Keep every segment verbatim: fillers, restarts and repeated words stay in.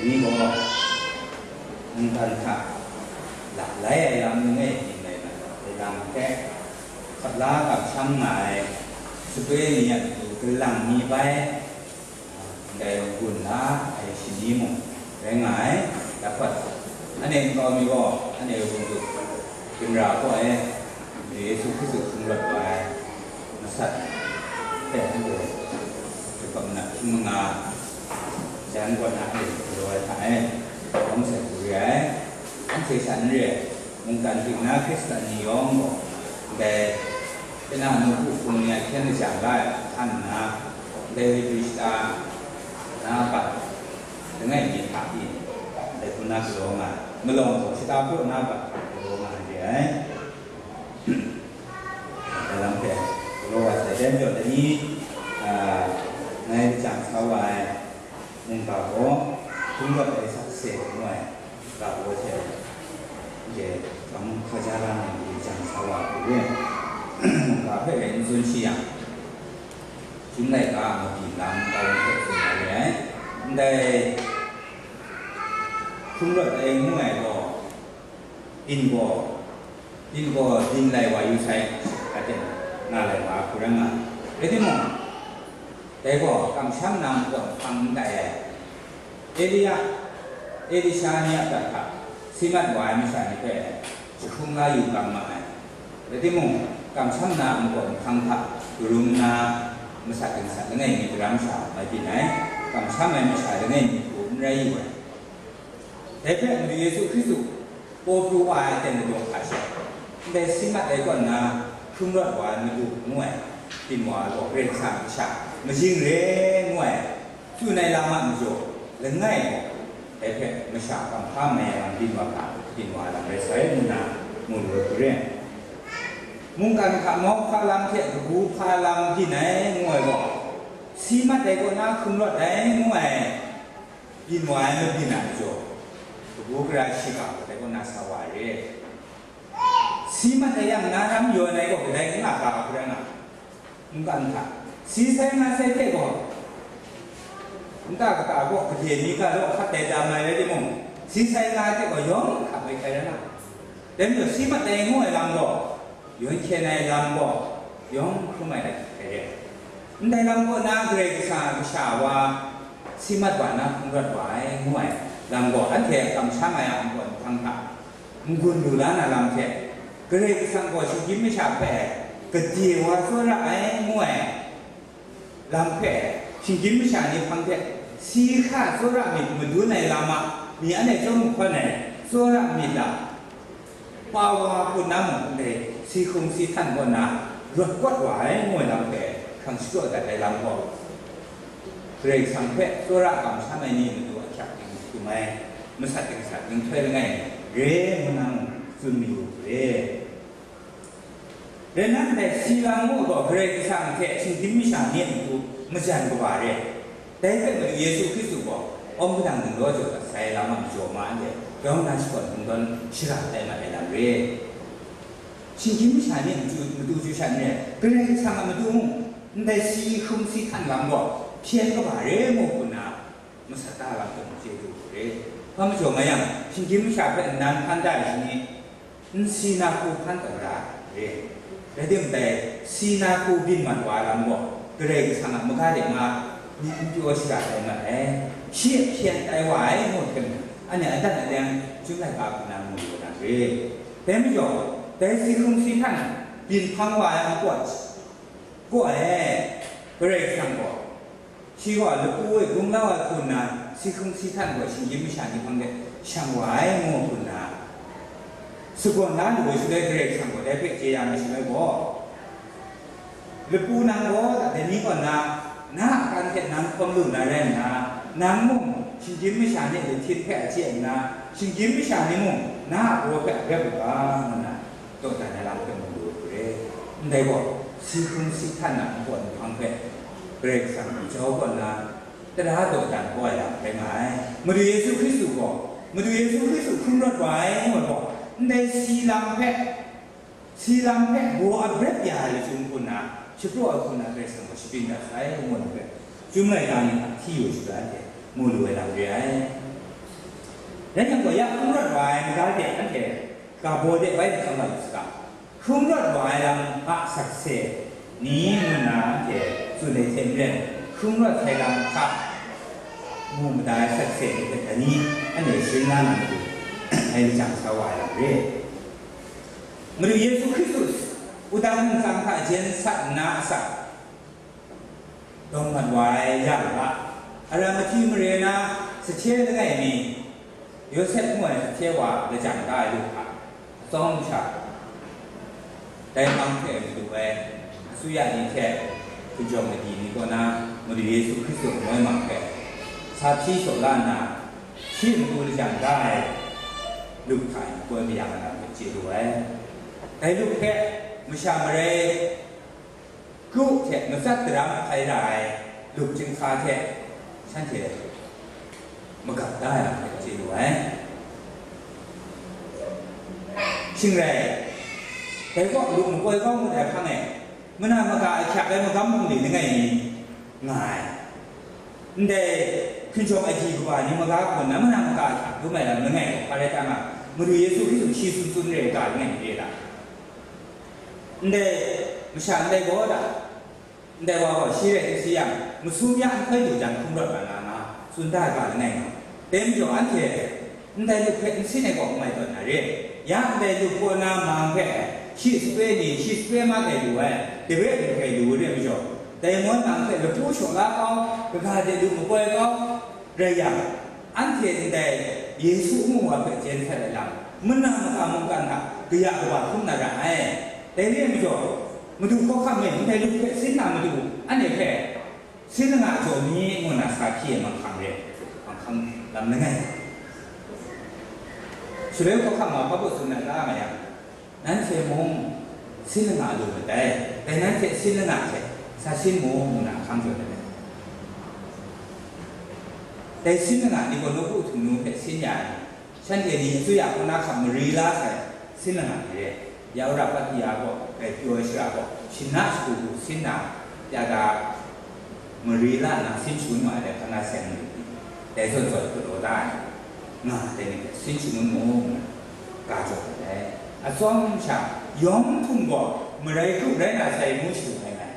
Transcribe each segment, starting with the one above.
Ni gaw mungkan hta laplai ai lam langai mi mai na, dai lam hte hkap la kamsham nga ai sape ni a matu galang mi bai, ndai gun la ai shani mung rai nga ai. Dahpawt, anhte nkau mi gaw anhte a matu ginra gaw e, Yesu Hkristu hkungrawt wa ai masat hpe anhte chyum hkap nna hkying manga jan kaw na a len galaw ai hta e, lawm sai hku re ai. Anhte sha n re ai, mungkan ting na Hkristan ni yawng gaw, ndai, tinang nawku hpung ni a hkyen lajang la ai hkan nna, ndai Hebru shata na bat langai mi hta pyi, ndai hku na galaw nga ai, malawng gaw shata praw na bat hta galaw nga ai re ai. Dalam hpe galaw wa sai, dai majaw, dai ni, a, ngai lajang sa wa ai mungga gaw, hkungrawt ai sakse ngu ai ga gaw hte, je, chyawm hkaja la ngai lajang sa wa ai mungga hpe rai n tsun shi yang, chyum laika a mabyin lam kau mi hpe tsun na re ai. Ndai hkungrawt ai ngu ai gaw, byin gaw, byin gaw byin lai wa yu sai, aten nga lai wa hku rai nga. Rai timung, dai gaw kamsham na npawt hpang n tai ai. Elia, Elisha ni a prat hta si mat wa ai masha ni hpe jahkrum la yu kang ma ai. Rai timung, kamsham na npawt nhpang hta karum nna masat dingsat langai mi daram sha mai byin ai, kamsham ai masha langai mi hku n rai yu ai. Dai hpe Madu Yesu Hkristu paw pru wa ai aten ladawng hta she, ndai si mat ai kaw nna hkungrawt wa ai matu ngu ai, byin wa ai gaw Karai Kasang a kasha majing re ngu ai, tsun ai lam a majaw langai gaw, dai hpe masha kamhpa mai ai lam byin wa hkra, byin wa ai lam rai sai ngu nna mu lu ai hku re. Mungkan hkamau hpa lam hte kabu hpa lam byin ai ngu ai gaw, si mat ai kaw na hkungrawt ai ngu ai, byin wa ai mabyin a majaw, kabu gara shiga hkrat ai kaw na sa wa ai re. Si mat ai yang na ram yawn ai gaw kadai n nga ga hku rai nga, n kan hta. Si sai nga sai hte gaw, nta kata gaw gade ni ga raw hkat dai dam ai rai timung, si sai nga ai hte gaw yawng hkap ai hkrai rai nga. Dai majaw si mat ai ngu ai lam gaw, yawn hkyen ai lam gaw yawng hkrum ai rai hkrai re. Ndai lam kaw na Karai Kasang a kasha wa si mat wa na hkungrawt wa ai ngu ai lam gaw, anhte a kamsham ai a npawt nhpang hta n-gun lu la na lam hte, Karai Kasang gaw shinggyim masha hpe gade wa tsawra ai ngu ai lam hpe, shinggyim masha ni hpang hte si hkra tsawra myit madun ai lam a, mi anhte chyawm mahkawn ai tsawra myit a, pa wa hpun na mung ndai si hkrung si htan kaw na rawt kawt wa ai ngu ai lam hpe hkrang shachyaw dat ai lam gaw, Karai Kasang hpe tsawra kamsham ai ni matu ahkyak ting htum ai, masat dingsat nhtoi langai re ngu na mung tsun mayu re. Rai nna, ndai si lam ngu gaw Karai Kasang hte shinggyim masha ni matu majan kaba re. Dai hpe Madu Yesu Hkristu gaw awng padang ninglaw jaw dat sai lam a majaw ma anhte grau nna shakawn kungdawn shara tai mat ai lam re. Shinggyim masha ni matu, matu chyu shat n re, Karai Kasang a matu mung, ndai si hkrung si htan lam gaw hpyen kaba re mu hku nna, masat da lam hte mung chye du hku re. Hpa majaw nga yang, shinggyim masha hpe nnan hpan da ai shani, n si na hku hkan taw ra ai re. Rai timung, dai si na hku byin mat wa ai lam gaw, Karai Kasang a maga de ma ni n pyaw shara tai mat ai, shi a hpyen tai wa ai ngu hkrim, anhte adan aleng chyum laika hku na mu lu na re. Dai majaw, dai si hkrung si htan byin hpang wa ai npawt gaw e, Karai Kasang gaw, shi gaw lapu e gumlau ai hku nna, si hkrung si htan gaw shinggyim masha ni hpang de shang wa ai ngu hku nna, sagawn la lu ai shaloi Karai Kasang gaw dai hpe chye ya na shaloi gaw, lapu nang gaw dai ni kaw nna, na a kan hte nang hkawm lu na rai nna, nang mung shinggyim masha ni a lahtin hpe a chye nna, shinggyim masha ni mung na a baw hpe a grep u ga, ngu nna, dawdan ai lam hpe mu lu hku re. Ndai gaw, si hkrung si htan a npawt nhpang hpe Karai Kasang gaw jau kaw nna, tara dawdan kau ai lam rai nga ai. Madu Yesu Hkristu gaw, Madu Yesu Hkristu hkungrawt wa ai ngu ai gaw, ndai si lam hpe, si lam hpe baw a grep ya ai lachyum hku nna, shapraw ai hku nna Karai Kasang gaw shapring dat sai, ngu ai hpe, Chyum laika ni hta hti yu ai shaloi anhte mu lu ai lam re ai. Rai yang gaw, ya hkungrawt wa ai maga de anhte ga baw de bai matsam wa lu saga, hkungrawt wa ai lam a sakse ni ngu nna anhte tsun ai hte maren, hkungrawt ai lam hta mu mada ai sakse ni hpe dai ni anhte sharin la na matu, dai lajang sa wa ai lam re. Madu Yesu Hkristu wudang ntsa hta jen sat nna asak, dawng mat wa ai yang a, Arimahtye mare na sahte langai mi, Yawsep ngu ai sahte wa lajang da ai lu hkra, atsawm sha, dai hpang hpe madu ai asuya ni hte hkinjawng agyi ni kaw na Madu Yesu Hkristu a moi mang hpe sa hpyi shaw la nna, shi a matu lajang da ai lu hkra ni koi mayang ai lam hpe chye lu ai. Dai lu hpe masha marai kru hte matsat daram hkai ra ai lup chyinghka hte shanhte magap da ai lam hpe chye lu ai. Shing rai, dai kaw lup makoi kau ngut ai hpang e, mana maka ahkyak ai magam bungli langai mi nga ai. Ndai hkinjawng agyi kaba ni maga hpun na mana maka ahkyak dum ai lam langai gaw, hpa rai ta nga, Madu Yesu Hkristu shi tsun tsun re ai ga langai mi re ta? Ndai masha ndai gaw da, ndai wa gaw shi rai n si yang, masum ya nhtoi du jan hkungrawt na nga, tsun da ai ga langai nga. Dai majaw anhte, ndai lup hpe n sin ai gaw n mai tawn na re. Ya ndai lup kaw na mang hpe, shi sape ni, shi sape man e lu ai, dare hpe lu re majaw, dai moi mang hpe lapu shaw la kau, kaga de lu makoi kau, rai yang, anhte ndai Yesu ngu wa hpe jen htat ai lam, mana maka mungkan hta kaya kaba hkrum na ra ai. Dai re ai majaw, Madu hkawhkam e ndai lup hpe sin na matu, anhte hpe sin langa jaw mi ngu na sa hpyi ai manghkang re, manghkang lam langai. Shaloi hkawhkam ma hpa baw tsun na la nga yang, nanhte mung sin langa lu mat dai, dai nanhte sin langa hte sa sin mu, ngu na hkang jaw ai. Dai sin langa Nikawdinu htingnu hpe sin ya ai, shanhte ni asuya kaw na hkap mari la sai sin langa ni re. Ya wora Patria gaw, dai pyaw ai shara gaw, shana shagu du sin na, ya ga, mari la nna sin shangun wa ai dai hkana seng lu ni, dai zawn zawn galaw da ai, nga ai dai ni hpe sin shangun mu, ngu na ga jaw ai. Atsawm sha, yawng htum gaw marai kru rai na sai ngu shangun ai ngai.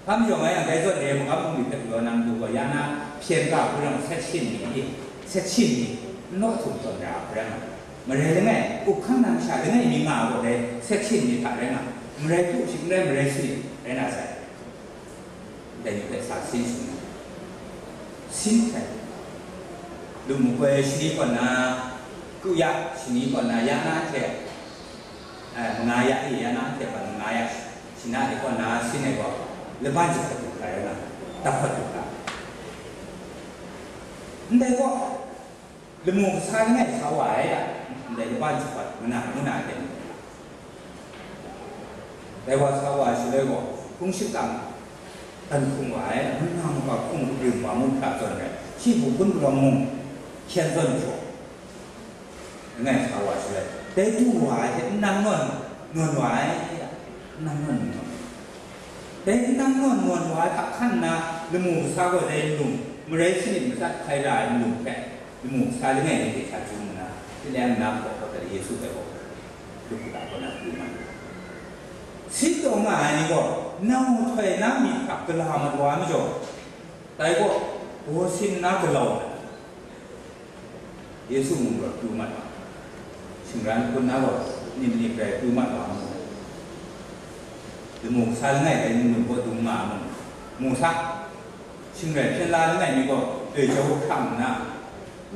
Hpa majaw nga yang, dai zawn re ai magam bungli hpe galaw na matu gaw, ya na hpyen ga hku rai nga, set shin ni, set shin ni, n law htum tawn ra hku rai nga, marai langai, up hkang na masha langai mi nga gaw, dai set shin ni hta rai nga, marai kru shing n rai, marai sani rai na sai. Dai ni hpe sa sin shangun ai. Sin hkrai. Lu makoi shani kaw na, kru ya shani kaw na, ya na hte, eh, manga ya e, ya na hte ban manga ya shana de kaw na sin ai gaw, laban jahkawt lu hkra rai nga, daphkawt lu hkra. Ndai gaw, lamu kasa langai sa wa ai a, ndai laban jahkawt mana, mana ai hte, dai wa sa wa ai shaloi gaw, hpung shingkang dan hkung wa ai, mana maka hpung kabring wa mu hkra zawn rai, shi bu hpun palawng mung hkyen zawn jaw, langai sa wa ai shaloi, dai du wa ai hte n nang nawn, nawn wa ai, n nang nawn, nawn. Dai n nang nawn nawn wa ai hta hkan nna, lamu kasa gaw dai nlung, marai sanit matsat hkai ra ai nlung hpe, lamu kasa langai mi hte sa chyum nna, Pilat nna hpaw hpaw dat Yesu hpe gaw, lup kata kaw na pru nga ai. Sin taw nga ai ni gaw, nau htoi na myit hta gala mat wa ai majaw, dai gaw, baw sin nna galau ai. Yesu mung gaw pru mat wa, shingran hpun na gaw nim nim rai pru mat wa mu, lamu kasa langai dai nlung gaw dung nga mu, mu sa, shing rai hpyen la langai mi gaw doi jau hkrang nna,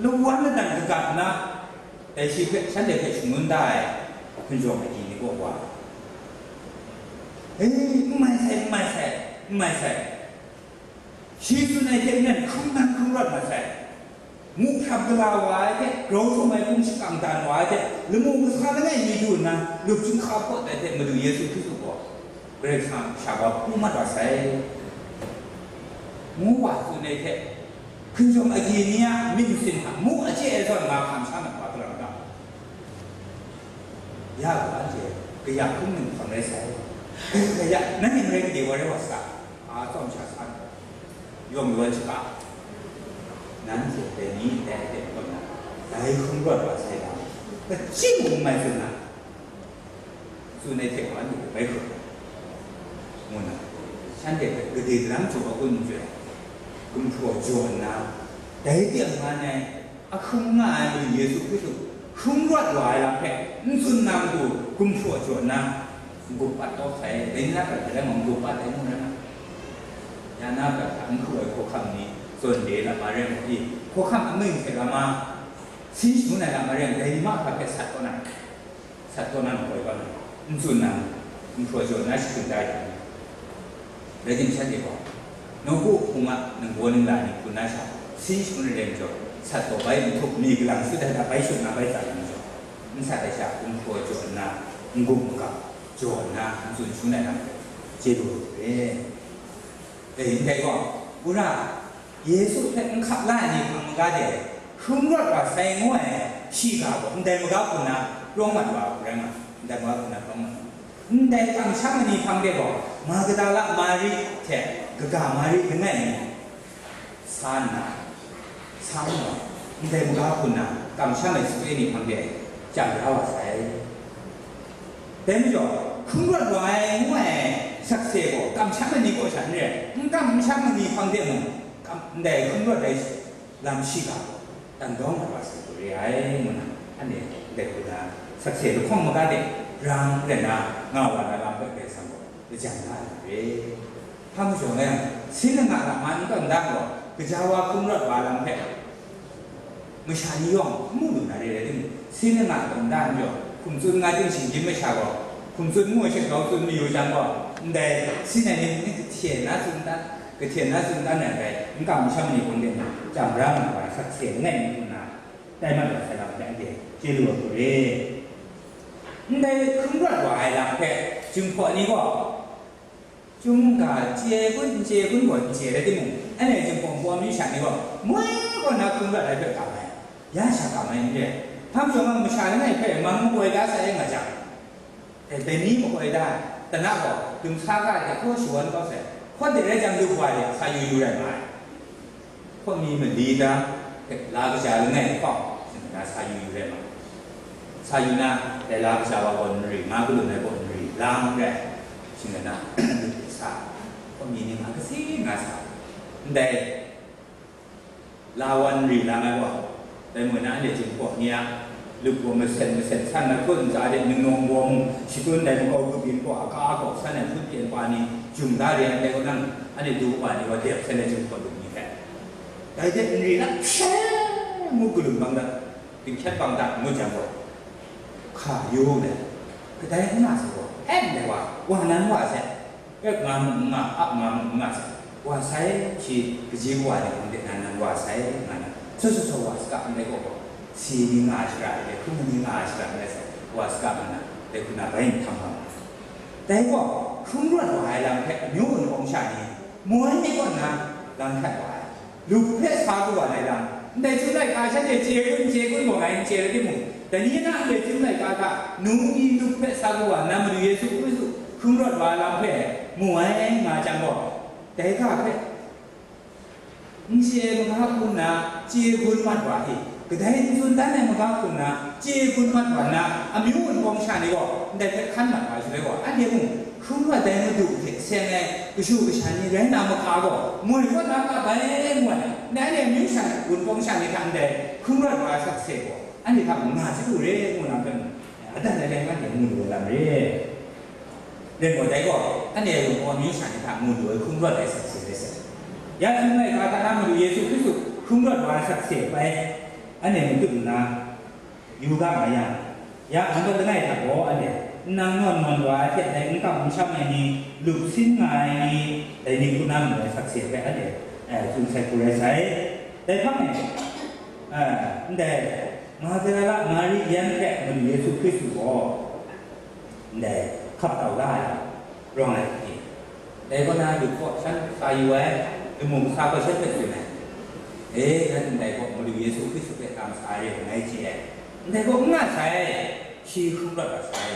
lawan ladan kagat nna, dai shi hpe, shanhte hpe shangun da ai hkinjawng agyi ni kaw wa, e, n mai sai, n mai sai, n mai sai. Shi tsun ai hte maren hkungdan hkungrawt mat sai. Mu hprap gala wa ai hte, grau htum ai hpung shingkang dan wa ai hte, lamu kasa langai mi du nna, lup chyinghka hpaw dat ai hte Madu Yesu Hkristu gaw Karai Kasang sha wa pru mat wa sai, ngu wa tsun ai hte, hkinjawng agyi ni a myit masin hta mu a chye ai zawn nga hkam sha mat wa, tarang ga. Ya gaw anhte kaya hkrum hkam rai sai. Kaya, nanhte marai gade wa rai wa sa, a tsawm sha sa, yawng yawn shaga, nanhte dai ni ndai hte kaw na, Dai hkrum rawt wa sai lam, kachyi mung n mai tsun na, tsun ai hte wa anhte bai hkrum, ngu na, shanhte hpe gade daram jaw a kun n joi, gumhpraw jaw nna, dai teng man ai, a hkrum nga ai Madu Yesu Hkristu hkrum rawt wa ai lam hpe n tsun na matu gumhpraw jaw nna, n-gup pat tawk sai, dai ni na prat hte rai mung n-gup pat ai mu rai nga. Ya na prat hta n hkru ai hkawhkam ni zawn de lam ma rai ngu pyi, hkawhkam amying hte ram ma, sin shangun ai lam ma rai ngu, dai ni mahkra hpe sat kaw na, sat kaw na makoi kaw na, n tsun na, n hpraw jaw na shakun da yang, rai timung shanhte gaw, nawku hpung a ningbaw ningla ni hpun na sha, sin shangun ai rai majaw, sat kaw bai n htup, mi kalang sut ai hta bai shut na bai tsan ai majaw, n sat ai sha, n hpraw jaw nna, n-gup magap jaw nna, n tsun shangun ai lam hpe chye lu ai hku re. E, ndai gaw, wora, Yesu hpe n hkap la ai ni hpang maga de, hkrum rawt wa sai ngu ai shiga gaw ndai maga hku na rawng mat wa hku rai nga, ndai maga hku na rawng mat wa. Ndai kamsham ai ni hpang de gaw, Magdala Mari hte kaga Mari langai mi, sa nna, sa nna, ndai maga hku na kamsham ai sape ni hpang de chyam ra wa sai. Dai majaw, hkrum rawt wa ai ngu ai sakse gaw, kamsham ai ni kaw sha n rai, n kamsham ai ni hpang de mung, kam, ndai hkrum rawt ai lam shiga gaw, tan dawng ai wa sai hku re ai, ngu na, anhte ndai hku na sakse lahkawng maga de rang rai na nga wa na lam hpe Karai Kasang gaw lajang la ai hku re. Hpa majaw nga yang, sin langa lam man n tawn da gaw, gaja wa hkrum rawt wa lam hpe, masha ni yawng n mu lu na re ai timung, sin langa tawn da ai majaw, hkum tsun nga ting shinggyim masha gaw, hkum tsun mu ai she grau tsun mayu jang gaw, ndai sin ai ni mung kahte na tsun dan, kahte na tsun dan ai rai, n kam n sham ni hpang de na, chyam ra nga ai sakse langai mi hku na, tai mat ai sai lam hpe anhte chye lu ai hku re. Ndai hkrum rawt wa ai lam hpe, Jinghpaw ni gaw, Chyum ga chye ai kun, n chye ai kun gaw n chye rai timung, anhte Jinghpaw Wunpawng amyu sha ni gaw, moi kaw na hkrum rawt ai hpe kam ai, ya sha kam ai n re. Hpa majaw nga masha langai hpe mang makoi da sai nga jang, e, dai ni makoi da, tana gaw, dumsa ga ai hte hkaw shawan kau sai, hkawt de rai jang, lu wa de sa yu yu rai nga ai. Hkawt mi mali da, la kaja langai hkawng, shing na sa yu yu rai ma. Sa yu na, dai la kaja wa gaw n ri, nga galun ai gaw n ri, lang rai, shing na, sa, hkawt mi ni nga kasi nga sa. Ndai, la wa n ri lang ai gaw, dai mung na anhte Jinghpaw ni a, lup gaw masen masen san na hkut ntsa de, ningnawng baw mung, shadun dai makau kabyin gaw, a ka a kau san ai hput pyen pa ni, jum da re ai, dai gaw nang, anhte du wa ni gaw, dep sai na Jinghpaw lup ni hpe. Dai hte n ri na, hpyen ngu galum bang dat, dinghkyet bang dat ngut jang gaw, hka yu let, kadai n nga sai gaw, heng dai wa, wa nan wa sai, ep nga mu n nga, ap nga mu n nga sai, wa sai, shi kaji kawa ni hpang de nan nan wa sai, nga na, so so so wa saga ndai gaw, si ni nga ai shara ai, hkrum ni nga ai shara ai sai, wa saga nga na, dai hku na bai nhtang nga ma. Dai gaw, hkrum rawt wa ai lam hpe amyu wunpawng sha ni, moi kaw na, lang htat wa ai. Lup hpe sa kawa ai lam, ndai chyum laika shanhte chye kun, n chye kun gaw ngai n chye rai timung, dai ni na ndai chyum laika hta, nu ni lup hpe sa kawa nna Madu Yesu Hkristu hkrum rawt wa ai lam hpe mu ai nga jang gaw, dai ga hpe n chye ai maga hku nna chye gun mat wa i, kadai n tsun dan ai maga hku nna chye gun mat wa nna, amyu wunpawng sha ni gaw ndai hpe hkan mat wa ai shaloi gaw, anhte mung hkrum rawt ai Madu hte seng ai kashu kasha ni rai na maka gaw, moi kaw na ka bai ngu ai, ndai ni amyu sha wunpawng sha ni hta ndai hkrum rawt wa ai sakse gaw, anhte hta mung nga chyalu re ngu na hpe mung, adan ai rai nga de mu lu ai lam re. Rai gaw, dai gaw, anhte wunpawng amyu sha ni hta mu lu ai hkrum rawt ai sakse rai sai. Ya chyum laika hta na Madu Yesu Hkristu hkrum rawt wa ai sakse bai, anhte matut nna, yu ga nga yang, ya nang kaw langai hta gaw anhte, n nang nawn nawn wa ai hte dai n kam n sham ai ni, lup sin nga ai ni, dai ni hku na mu ai sakse hpe anhte, eh, tsun sai hku rai sai. Dai hpang e, eh, ndai Magdala Mari yan hpe Madu Yesu Hkristu gaw ndai hkap tau la ai rawng ai hte, dai kaw na lup kaw shan sa yu ai, lamu kasa gaw shan hpe tsun ai, e, nan ndai kaw Madu Yesu Hkristu hpe tam sa re ai ngai chye ai, ndai kaw n nga sai, shi hkrum rawt wa sai,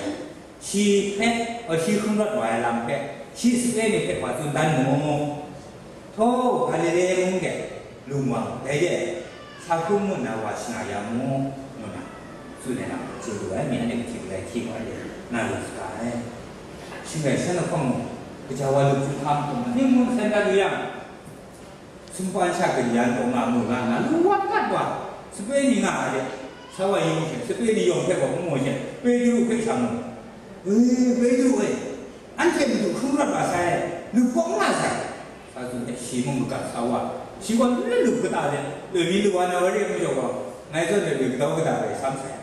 shi hpe, o, shi hkrum rawt wa ai lam hpe, shi sape ni hpe wa tsun dan mu. Htaw, Galile mung de lung wang, dai de, Hta hkrum ngu nna wa shana ya mu, ngu nna tsun ai lam chye lu ai, mi anhte kahti galai hti wa de, na lu saga ai. Shing rai shan lahkawng mung, kaja wa lu hpung hkam hkawm, ning ngun san dat lu yang, sumpan sha kayan kaw nga mu nga nna, lu wat kat wa, sape ni nga ai de, sa wa yung she, sape ni yawng hpe gaw n mu she, Petru hpe sha mu. E, Petru e, anhte Madu hkrum rawt wa sai, lu hpawng nga sai, sa tsun hte shi mung magat sa wa, shi gaw n lu kata de, loi mi lu wa na wa re ai majaw gaw, ngai zawn de loi kadau kata rai sam sai.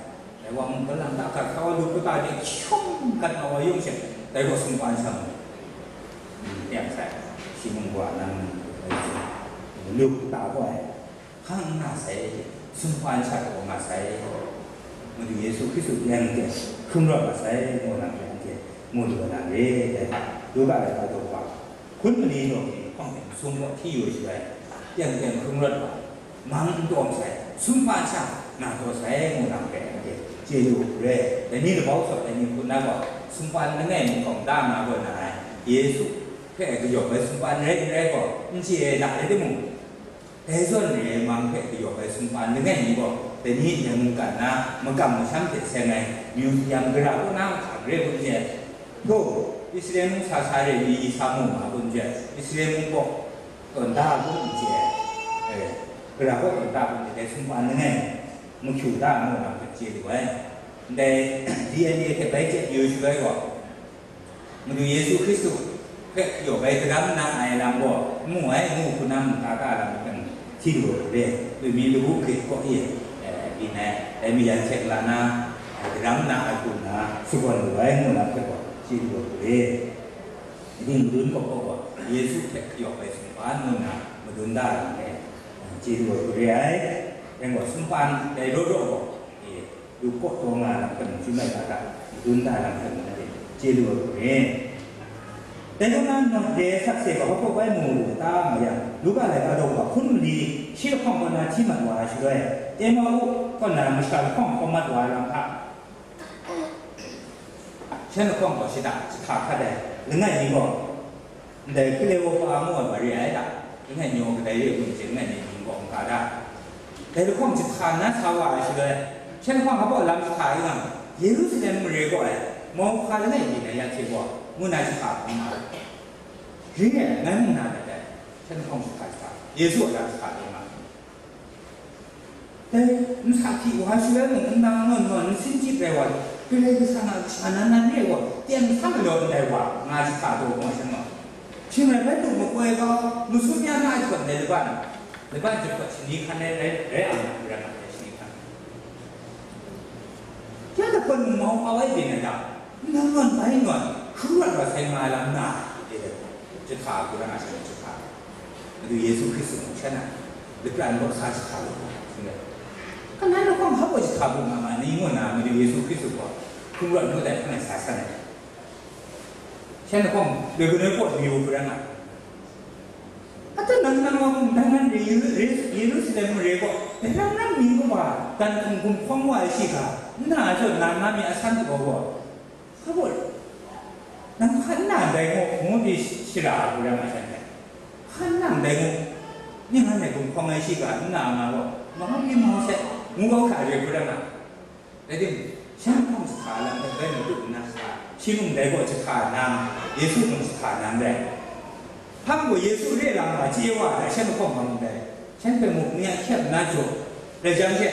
Dai wa mung galang da gat sa wa, lu kata de chyawm gat na wa yung she, dai gaw sumpan sha mu. Teng sai, shi mung wa nang lu kata gaw ai. Hkang n nga sai, sumpan sha taw nga sai. Madu Yesu Hkristu yan hte hkrum rawt ma sai, ngu na hte anhte mu lu na re, dai hta, Luka laika daw wa, hkun mali daw hpawng hte masum gaw hti yu ai shaloi, teng teng hkrum rawt wa, mang n tawm sai, sumpan sha nga taw sai, ngu na hte anhte chye lu re. Dai ni labau sawt ai ni hpun na gaw, sumpan langai mung hkawng da nga gaw na ai, Yesu hpe kayawp ai sumpan rai n rai gaw, n chye ai da rai timung, dai zawn re ai mang hpe kayawp ai sumpan langai mi gaw, dai ni ndai mungkan na makam masham hte seng ai museum gara kaw na mahtang re kun she, htaw, Israel mung sa sa re mi sa mu nga kun she, Israel mung gaw tawn da kun n chye ai, e, gara kaw tawn da kun she, dai sumpan langai mahkyu da mu na hpe chye lu ai. Ndai D N A hte bai chyet yu shaloi gaw, Madu Yesu Hkristu hpe kayawp ai daram na ai lam gaw, n mu ai, ngu hku na mung ta ta lam hpe hti lu ai hte, lumi lawu hkrit kaw e, eh, byin ai, dai mayan hte la na, eh, daram na ai hku nna shakawn lu ai, ngu lam hpe gaw chye lu ai hku re. Ning madun kaw kaw gaw, Yesu hpe kayawp ai sumpan ngu nna madun da ai lam hpe, eh, chye lu ai hku re ai. Dai gaw, sumpan dai raw raw gaw, eh, lu kaw taw nga lam hpe mung, chyum ai ga hta madun da lam hpe mung, anhte chye lu ai hku re. Dai hku na, nawt re ai sakse gaw hpa hpaw bai mu lu ta nga yang, Luka laika daw wa hkun mali shi lahkawng kaw na hti mat wa ai shaloi, Emau kaw na masha lahkawng hkawm mat wa ai lam hta, shan lahkawng gaw shada jahta hkat ai langai mi gaw, ndai Kleopa ngu ai mare ai da, langai mi gaw kadai re ai hku n chye, langai mi mying gaw n ga da. Dai lahkawng jahta na sa wa ai shaloi, shan lahkawng hpa lam jahta i nga, Yerusalem mare kaw ai mau hka langai mi na ya hte gaw, ngu na jahta hkrum nga ai. Ring e, ngai mung na dat ai, shan lahkawng jahta jahta, Yesu a lam jahta hkrum nga ai. Dai, nsa hti wa shaloi mung, n nang nawn nawn, n sin chyit rai wa, Karai Kasang a kasha nan nan re ai gaw, teng hta galaw ndai wa, nga jahta taw gaw sha ma. Shing rai bai, lu makoi kau, masum ya na ai jahpawt ndai laban, laban jahpawt shani hkan rai, rai, rai ang, rai nga ai shani hkan. Ya jahpawt mung mau kau ai byin ai ta? N nang nawn bai nawn, hkrum rawt wa sai nga ai lam na, e, jahta, Karai Kasang jahta. Madu Yesu Hkristu mung shan a, lapran gaw sa jahta lu, ngu ai. Kanan lahkawng hpa gaw jahta bu nga ma ni, ngu nna Madu Yesu Hkristu gaw hkrum rawt nu dai hkang e sa san ai. Shan lahkawng loi kanoi kaw mi u hku rai nga. Ata nang nang wa mung, nang nan re Yeru-, Yeru-, Yerusalem mare kaw, dai lam lam mi kaw wa, dan hkum gumhkawng wa ai shiga, nna a jaw na na mi a san gaw gaw, Hpa gaw, nang hkan na ndai ngu, ngu pyi shara a hku rai nga shanhte. Hkan na ndai ngu, ning anhte gumhkawng ai shiga n na nga gaw, mahkawng ni mahkawng se, ngu kau hkra re hku rai nga. Rai timung, shan lahkawng jahta lam hpe bai matup nna sa, shi mung dai gaw jahta nang, Yesu mung jahta nang rai. Hpa gaw Yesu re lam nga chye wa ai, shan lahkawng hpa mung dai, shan hpe muk ni a hkyep nna jaw, rai jang she,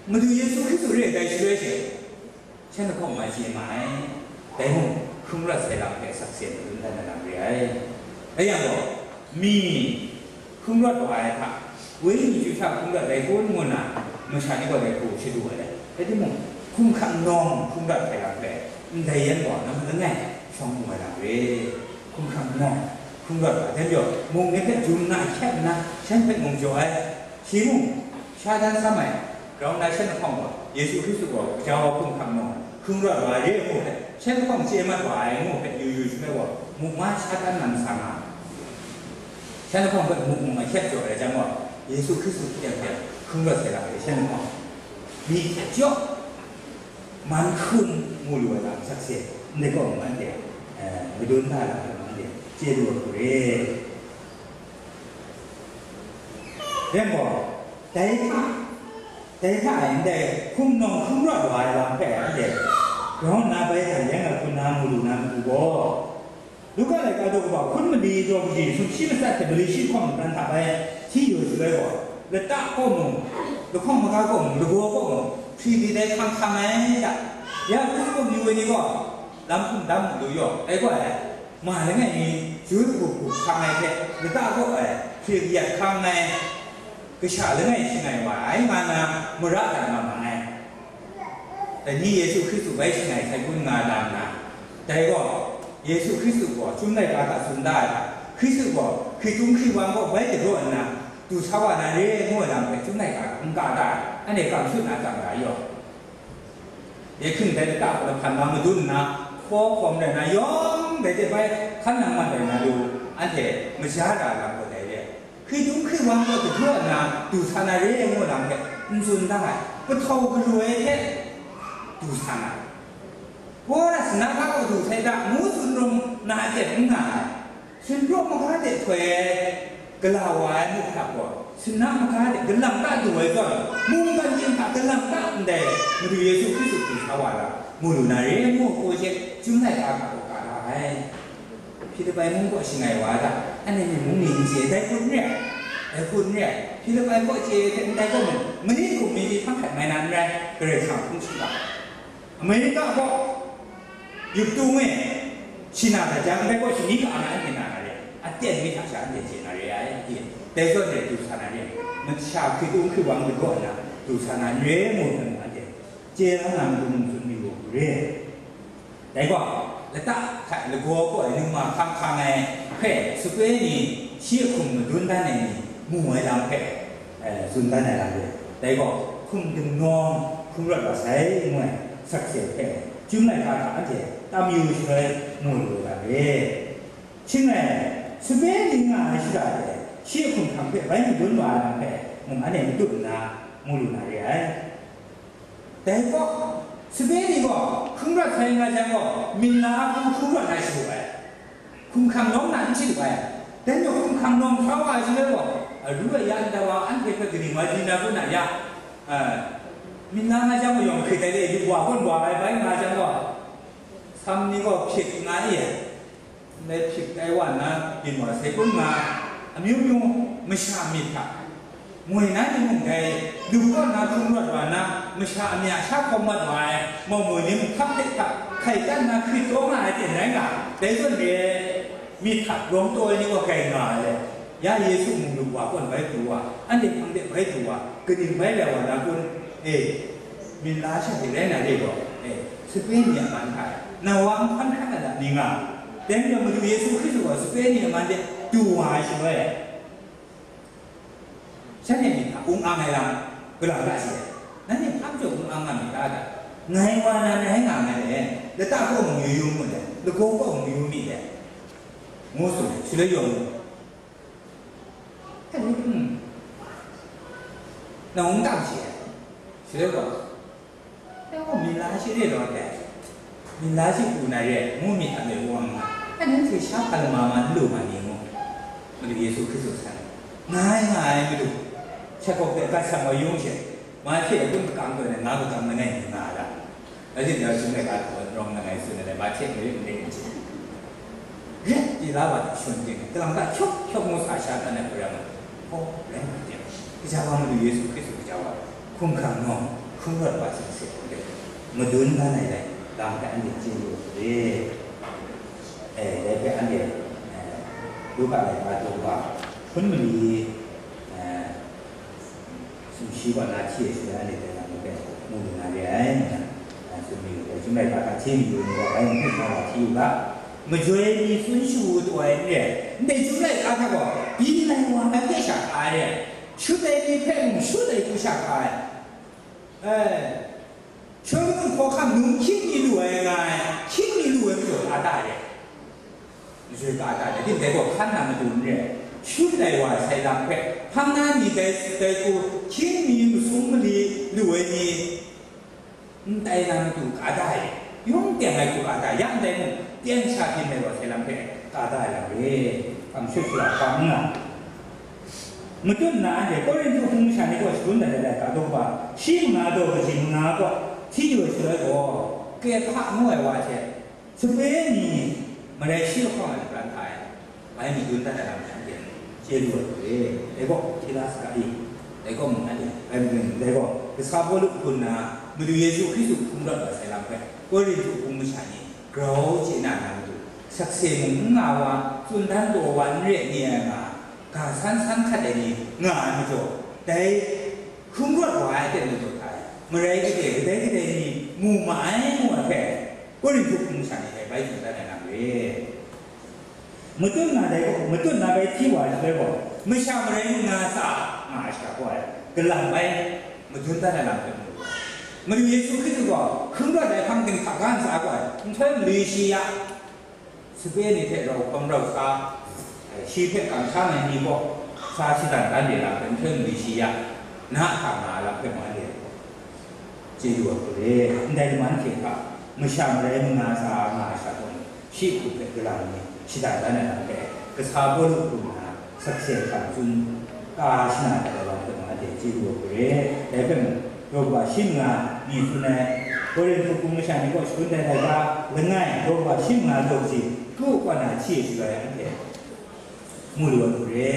Madu Yesu Hkristu re ai dai shaloi she, Shan lahkawng mai chye ma ai, dai mung, hkrum rawt sai lam hpe sakse madun dan ai lam re ai. Dai yang gaw, mi hkrum rawt wa ai hta, Wenyi chyu sha hkrum rawt dai kun ngu nna, masha ni gaw dai hku shadu ai. Rai timung, hkum hkrang nawng hkrum rawt sai lam hpe, ndai yan gaw, nam langai shawng mu ai lam re. Hkum hkrang nawng hkrum rawt wa ai, dai majaw, mung ni hpe jum nna hkyep nna, shan hpe mung jaw ai, shi mung, sha dan sam ai, Grau nna shan lahkawng gaw, Yesu Hkristu gaw gaja wa hkum hkrang nawng, hkrum rawt wa ai re ai hku hpe, shan lahkawng chye mat wa ai ngu hpe yu yu shaloi gaw, muk ma sha dan na masa nga ai. Shan lahkawng hpe muk mung a hkyep jaw ai jang gaw, Yesu Hkristu hte hpe hkrum rawt sai lam hpe shan lahkawng, myi hkyep jaw, man hkrum mu lu ai lam sakse, ndai kaw mung anhte, eh, madun da lam hpe mung anhte chye lu ai hku re. Rai gaw, Dai hta, dai hta e ndai hkum nawng hkum rawt wa ai lam hpe anhte grau nna bai htan yang a hpun na mu lu na matu gaw, Luka laika daw kaba hkun mali daw kaji sumshi matsat hte mali shi hkawm matan hta bai hti yu shaloi gaw, lata kaw mung, lahkawng maga kaw mung, lagaw kaw mung, hpri di dai hkang hkang ai hta, ya hkun kaw yu ai ni gaw, lam hkum dam mu lu yaw, dai gaw ai, ma langai mi, ju hku hku hkang ai hte, lata kaw ai, hpri kayat hkang ai, kasha langai shangai wa ai nga na, mara dat nga ma ai. Dai ni Yesu Hkristu bai shangai sai gun nga na nna, dai gaw, Yesu Hkristu gaw chyum laika hta tsun da ai hta, Hkristu gaw hkritung hkriwang kaw bai dagraw nna, du sa wa na re ngu ai lam hpe chyum laika hta n ka da ai, anhte kam shut na tsang ga yaw. Ya hkying dai lata kaw lahpan na madun nna, hkaw hkawm rai na yawng dai hte bai hkan nang mat rai na lu, anhte maja ra lam gaw dai re ai. Hkritung hkriwang gaw dagraw nna du sa na re ai ngu lam hpe n tsun da ai, kahtau garu ai hte du sa na ai. Horas na hpa gaw du sai da, ngu tsun rum na hte n nga ai. Sinpraw maga de htoi ai, gala wa ai muk hta gaw, sinang maga de galang ta du ai zawn, mungkan ting hta galang ta ndai Madu Yesu Hkristu du sa wa na, mu lu na re ngu hku hte, chyum laika hta gaw ka ra ai. Hpilipai mung kaw shangai wa hta, anhte ni mung ni n chye, dai hku n re ai, dai hku n re ai, Hpilipai kaw chye hte ndai kaw mung, manit hkum mi ni hpang hkat mai na n rai, Karai Kasang hpung shingkang. Amerika kaw, yup tu nge, shi na dat jang, ndai kaw shani ka na anhte na na re, aten mi hta sha anhte chye na re ai, dai zawn re du sa na re, masha hkritung hkriwang dagraw nna du sa na n re, ngu hkra anhte chye la na matu mung tsun mi lu re. Dai gaw, lata hta lagaw kaw ai ningma hkang hkang ai hpe sape ni shi a hkum madun dan ai ni mu ai lam hpe, eh, tsun dan ai lam re. Dai gaw, hkum dingnawn, hkum rawt wa sai ngu ai sakse hpe, chyum laika hta anhte tam yu shaloi mu lu ai lam re. Shing rai, sape ni nga ai shara de, shi a hkum hkam hpe bai madun wa ai lam hpe mung anhte matut nna mu lu na re ai. Dai gaw, sape ni gaw hkungrat sai nga jang gaw, minla hku hkungrat na shagu ai, hkum hkrang nawng na n chye lu ai. Dai majaw hkum hkrang nawng sa wa ai shaloi gaw, aru aya nta wa anhte hpe kaning wa di na kun a ya, a, minla nga jang gaw yawng hkrit ai le, yu wa gawn wa ai bai nga jang gaw, sam ni gaw hpyit nga i ai. Ndai hpyit tai wa nna byin wa sai kun nga, amyu myu masha myit hta, moi na ni mung dai, lu kaw na hkungrat wa na, masha amya sha hkawm mat wa ai, mau moi ni mung hkap hte hkap hkai tan na hkrit taw nga ai ten rai nga, dai zawn re ai myit hta rawng taw ai ni gaw grai nga ai. Ya Yesu mung lu wa kaw bai pru wa, anhte hpang de bai pru wa, kaning bai rai wa na kun? E, minla sha de rai na re gaw, e, sape ni a man hta e, na wa n hkan hkran na ni nga, dai majaw Madu Yesu Hkristu gaw sape ni a man de du wa ai shaloi, shanhte myit hta ung ang ai lam, galang da shi ai. Nanhte hpa majaw ung ang nga myit ta da? Ngai wa na ngai nga ngai le, lata kaw mung yu yu ngut le, lagaw kaw mung yu mi le, ngu tsun ai, shaloi yawng, Hmm. Nang n dang shi ai. Shaloi gaw, dai gaw minla shi re law dai. Minla shi pru na re ai, ngu myit hta me wang nga. Ai, nanhte sha hpa lama ma n lu nga ni ngu. Madu Yesu Hkristu san. Nga ai, nga ai, Madu. Sha kawk de gat shang wa yung she. Mahte a kun kakam gaw na nga kakam langai mi nga a ta? Rai timung, dai chyum laika hta rawng langai tsun ai, Mahte mayu n ring n chye. Ret di la wa hte shun ting, kalang ta hkyawk hkyawk ngu sa sha tan ai hpe rai nga, hpaw rai nga ting, kaja wa Madu Yesu Hkristu kaja wa, hkum hkrang nawng, hkrum rawt wa sing se hku de, madun dan ai lam hpe anhte chye lu ai. E, dai hpe anhte, e, Luka laika daw kaba hkun mali, e, sumshi wa na hti ai shaloi anhte dai lam hpe mu lu na re ai, ngu na, a, tsun mi u. Dai chyum laika hta hti mi lu ai ni gaw, bai mung hpyi na wa hti u ga, majoi ni tsun shu taw ai n re ai, ndai chyum laika hta gaw, byin ai wa na hte sha hka ai re ai, shut ai ni hpe mung shut ai hku sha hka ai. E, Shalom hkawhkam num hkying mi lu ai nga ai, hkying mi lu ai majaw ka da re? Majoi ka da re? Tim dai gaw hkan na matu n re ai. Shut ai wa sai lam hpe, hpang na ni dai, dai hku hkying mi masum mali lu ai ni, n tai na matu ka da re? Yawng teng ai hku ka da, ya ndai mung, teng sha byin ai wa sai lam hpe ka da ai lam re? Hpang shut shara hpang n nga. Matut nna anhte Korinhtu hpung masha ni kaw shagun dat ai laika daw hpa, shi manga daw kaji manga kaw hti yu ai shaloi gaw, Kehpa ngu ai wa hte sape ni marai shi lahkawng ai lapran hta e, bai madun dat ai lam hte anhte chye lu ai hku re. Dai gaw hti la saga i? Dai gaw mung anhte bai madun, dai gaw kasa Pawlu hpun nna Madu Yesu Hkristu hpung rawt wa sai lam hpe Korinhtu hpung masha ni grau chye na na matu, sakse mung n nga wa, tsun dan taw wa n re ni ai nga, ga san san hkat ai ni nga ai majaw, dai hkrung rawt wa ai aten majaw hta e, marai gade, kadai kadai ni mu ma ai, ngu ai hpe, Korinhtu hpung masha ni hpe bai tsun dan ai lam re. Matut na dai gaw, matut na bai hti wa ai shaloi gaw, masha marai mung na sa nga ai shara gaw ai, galang bai madun dan ai lam hpe mu. Madu Yesu Hkristu gaw hkrung rawt ai hpang ginhka ga ntsa gaw ai, nhtoi malwi shi ya, sape ni hte rau hkawm rau sa, shi hpe kamsham ai ni gaw sa shatan dan de lam hpe nhtoi malwi shi ya, na hta nga ai lam hpe mung anhte chye lu ai hku re. Ndai lam anhte hta masha marai mung na sa nga ai sha gaw, shi hku hpe galang ni shada dan ai lam hpe, kasa Pawlu hku nna sakse hkam tsun ka shana dat ai lam hpe mung anhte chye lu ai hku re. Dai hpe mung, daw kaba shi manga ni tsun ai, Korinhtu hpung masha ni kaw shagun dat ai ga langai, daw kaba shi manga daw kaji kru kaw na hti ai shaloi anhte mu lu ai hku re.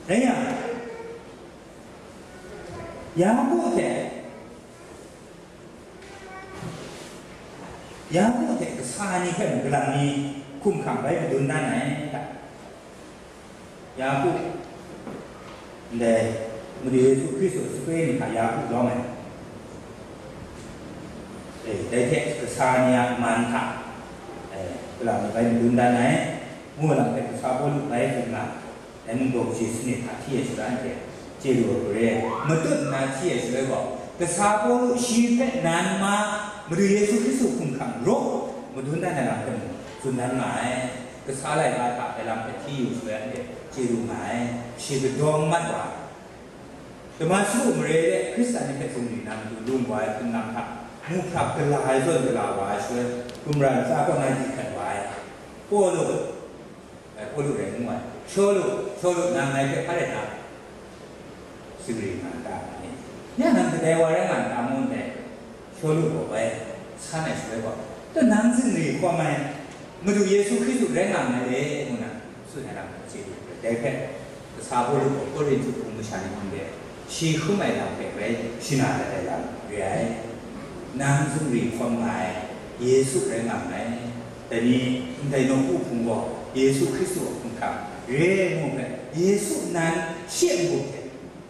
Dai yang, Yaku hte, Yaku hte kasa ni hpe mung galang ni hkum hkrang bai madun dan ai ta? Yaku, ndai Madu Yesu Hkristu sape ni hta Yaku lawm ai. E, dai hte kasa ni a man hta, e, galang ni bai madun dan ai, ngu lam hpe kasa Pawlu bai tsun nga, dai mung daw kaji sanit hta hti ai shaloi anhte chye lu ai hku re. Matut nna hti ai shaloi gaw, kasa Pawlu shi hpe nan ma Madu Yesu Hkristu hkum hkrang raw madun dan ai lam hpe mung tsun dan nga ai. Kasa laika hta dai lam hpe hti yu shaloi anhte chye lu nga ai. Shi kadawng mat wa ai. Damasku mare de Hkristan ni hpe zungri na matu lung wa ai hpunlang hta, mu hprap gala ai zawn gala wa ai shaloi, gumra ntsa kaw na di hkat wa ai. Pawlu, e, Pawlu rai ngu ai, Shawlu, Shawlu, nang ngai hpe hpa rai na zungri nga n ta? Ya nang kadai wa rai nga n ta? Ngu ndai Shawlu gaw bai san ai shaloi gaw, "Nang zungri hkawm ai Madu Yesu Hkristu rai nga nngai le," ngu na tsun ai lam hpe chye lu ai. Dai hpe, kasa Pawlu gaw Korinhtu hpung masha ni hpang de shi hkrum ai lam hpe bai shana dat ai lam re ai. "Nang zungri hkawm nga ai Yesu rai nga nngai. Dai ni, ndai nawku hpung gaw Yesu Hkristu a hkum hkrang re," ngu hpe, Yesu nan shi a n-gup hte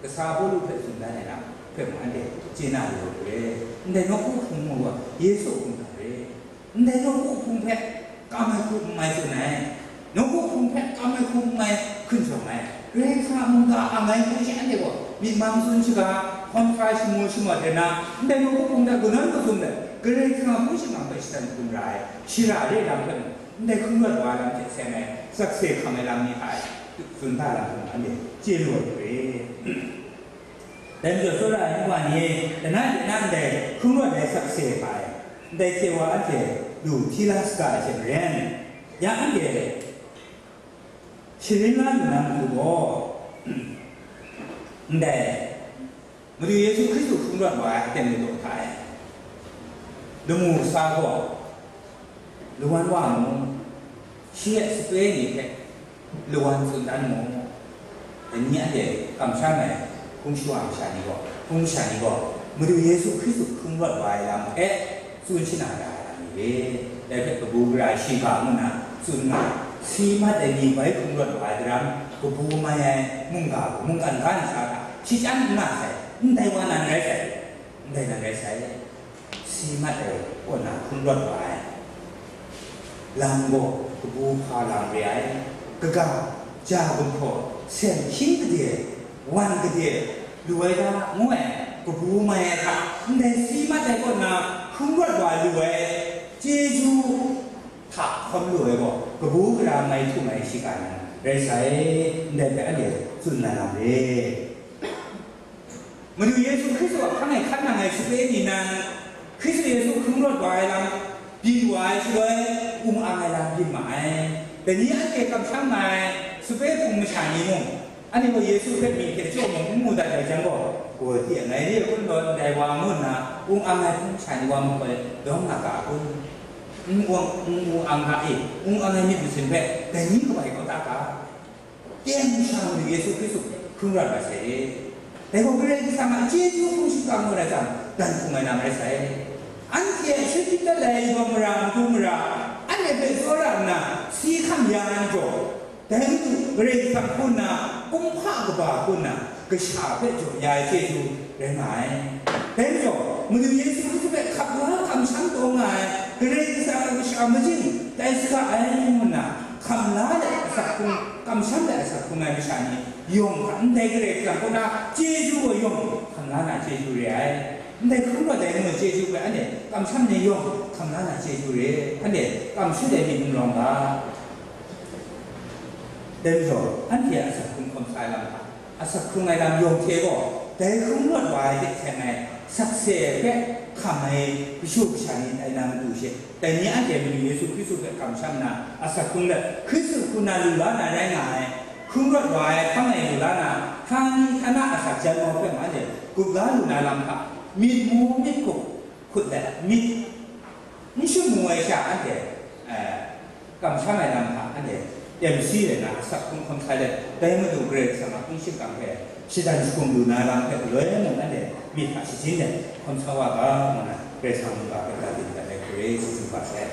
kasa Pawlu hpe tsun dan ai lam hpe mung anhte chye na lu ai hku re. Ndai nawku hpung gaw Yesu a hkum hkrang re. Ndai nawku hpung hpe kam ai hku n mai tsun ai, nawku hpung hpe kam ai hku n mai hkum shawng ai, Karai Kasang a mungga ang ai hku she anhte gaw myit mam tsun shaga, hkawn hkrai shamu shamawt ai na, ndai nawku hpung hta kanawn kazum let, Karai Kasang a hpung shingkang hpe shatan hkrum ra ai, shara re lam hpe mung, ndai hkrum rawt wa ai lam hte seng ai, sakse hkam ai lam ni hta e, tsun da lam hpe mung anhte chye lu ai hku re. Dai majaw, tsawra ai nwa ni, langai langai ndai hkrum rawt ai sakse hpa e, ndai hte wa anhte lu hti la saga ai hte maren, ya anhte sharin la lu na matu gaw, ndai Madu Yesu Hkristu hkrum rawt wa ai aten majaw hta e, lamu kasa gaw, lawan wa mu, shi a sape ni hpe lawan tsun dan mu, dai ni anhte kamsham ai hpung shingkang masha ni gaw, hpung masha ni gaw, Madu Yesu Hkristu hkrum rawt wa ai lam hpe tsun shana ra ai lam ni re. Dai hpe kabu gara shiga ngu na tsun nga, si mat ai ni bai hkrum rawt wa ai daram, kabu mai ai mungga gaw mungkan ga ntsa hta shachyan n nga sai, ndai wa nan rai sai, ndai nan rai sai. Si mat ai kaw na hkrum rawt wa ai lam gaw kabu hpa lam re ai, kaga, ja gumhpraw, seng hkying gade, wan gade, lu ai ga, ngu ai, kabu mai ai hta, ndai si mat ai kaw na hkrum rawt wa lu ai chyeju hta hkawm lu ai gaw, kabu gara mai htum ai shiga nan rai sai, ndai hpe anhte tsun na lam re. Madu Yesu Hkristu a hpang e hkan nang ai sape ni nan, Hkristu Yesu hkrum rawt wa ai lam byin wa ai shaloi, ung ang ai lam byin ma ai. Dai ni anhte kamsham nga ai sape hpung masha ni mung, Anhte gaw Yesu hpe myi hte chyaw mung n mu dat ai jang gaw, gaw di ai, ngai re ai kun law ndai wa ngu nna, ung ang ai hpung sha ni wa makoi lawm nga ga a kun? N ung, n ung ang ga e, ung ang ai myit masin hpe dai ni kabai kau ta ga? Teng sha Madu Yesu Hkristu hkrung rawt ai sai e. Dai gaw Karai Kasang a chyeju hpung shingkang ngut ai jang, dan hpung ai lam rai sai. Anhte a shut chyit dat ai yubak mara, matu mara, anhte hpe tsawra nna si hkam ya ai majaw, dai Madu Karai Kasang hku nna, kumhpa kaba hku nna, kasha hpe jaw ya ai chyeju rai nga ai. Dai majaw, Madu Yesu Hkristu hpe hkap la kamsham taw nga ai Karai Kasang a kasha majing, tai saga ai ngu nna, hkam la let asak hkrung, kamsham let asak hkrung ai masha ni yawng hta, ndai Karai Kasang kaw na chyeju gaw yawng hkam la na chyeju re ai. Ndai hkrung rawt ai ngu chyeju hpe anhte kamsham ni yawng hkam la na chyeju re, anhte kamshut ai myit n rawng ga. Dai majaw, anhte a asak hkrung hkawm sa ai lam hta, asak hkrung ai lam yawng hte gaw, dai hkrung rawt wa ai hte hten ai sakse ai hpe hkam ai kashu kasha ni tai na matu she, dai ni anhte Madu Yesu Hkristu hpe kamsham nna, asak hkrung let Hkristu hku na lu la na rai nga ai, hkrung rawt wa ai hpang e lu la na, htani htana asak jan mau hpe ma anhte gup la lu na lam hta, myit mu myit hkup hkut let, myit n shamu ai sha anhte, eh, kamsham ai lam hta anhte M C rai na, asak hkrung hkawm sai let, dai Madu Karai Kasang a hpung shingkang hpe shadan shagun lu na lam hpe galoi mung anhte myit hta shajin let hkawm sa wa ga, ngu na Karai Kasang mungga hpe ga din dat ai hkuri, si tsun ga sai.